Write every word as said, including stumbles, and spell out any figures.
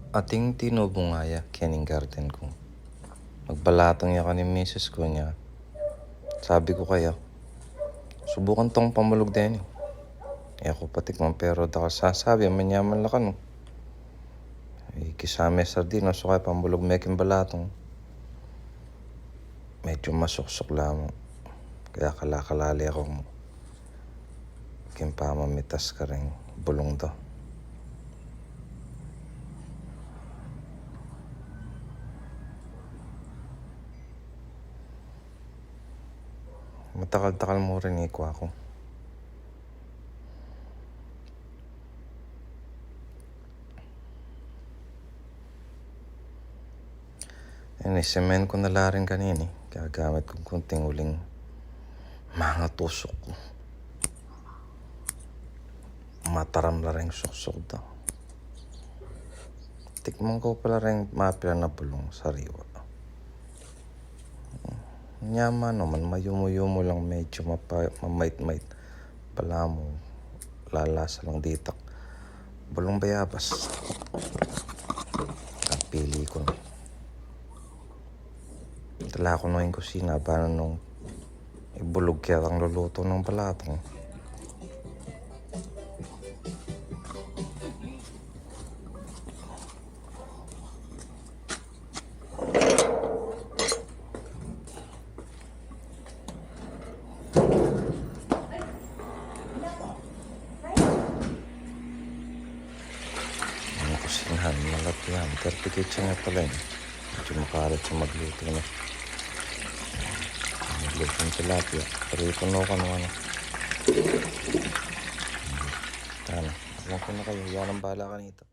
Ating tinubung ya keni king garden ku. Magbalatong ya keni ning misis ku, nya sabi ku kaya, subukan tong pamulug deni. E ku pa tikman, pero dakal sasabi, manyaman la kanu. Ikisa me sardinas o kaya pamulug me king balatong. Medyu masuksuk la mu. Kaya kalakalale ku mu king pamamitas karing bulung da. Matakal-takal mu rin ikwa ku. Ini, simen ku na la rin kanini. Gagamit ku kunting uling mangatusuk ku. Mataram la ring suksuk da. Tikman ku pala ring mapilan a bulung sariwa. Nyaman naman, mayumu-yumu lang, medyu mapa-, mamait-mait. Balamu, lalasa lang ditak. Bulung bayabas. Pili ku na. Dala ku na king kusina, bang nung ibulug ketang lulutu nang balatong. Ang kusinahan, malati yan. Thirty kitchen nga pala yun. Medyu makalat sa magluto na. Magluto ng tilapia. Pero ito, no, kung ano. Yan. Alam ko na kayo. Yan ang bala kanito.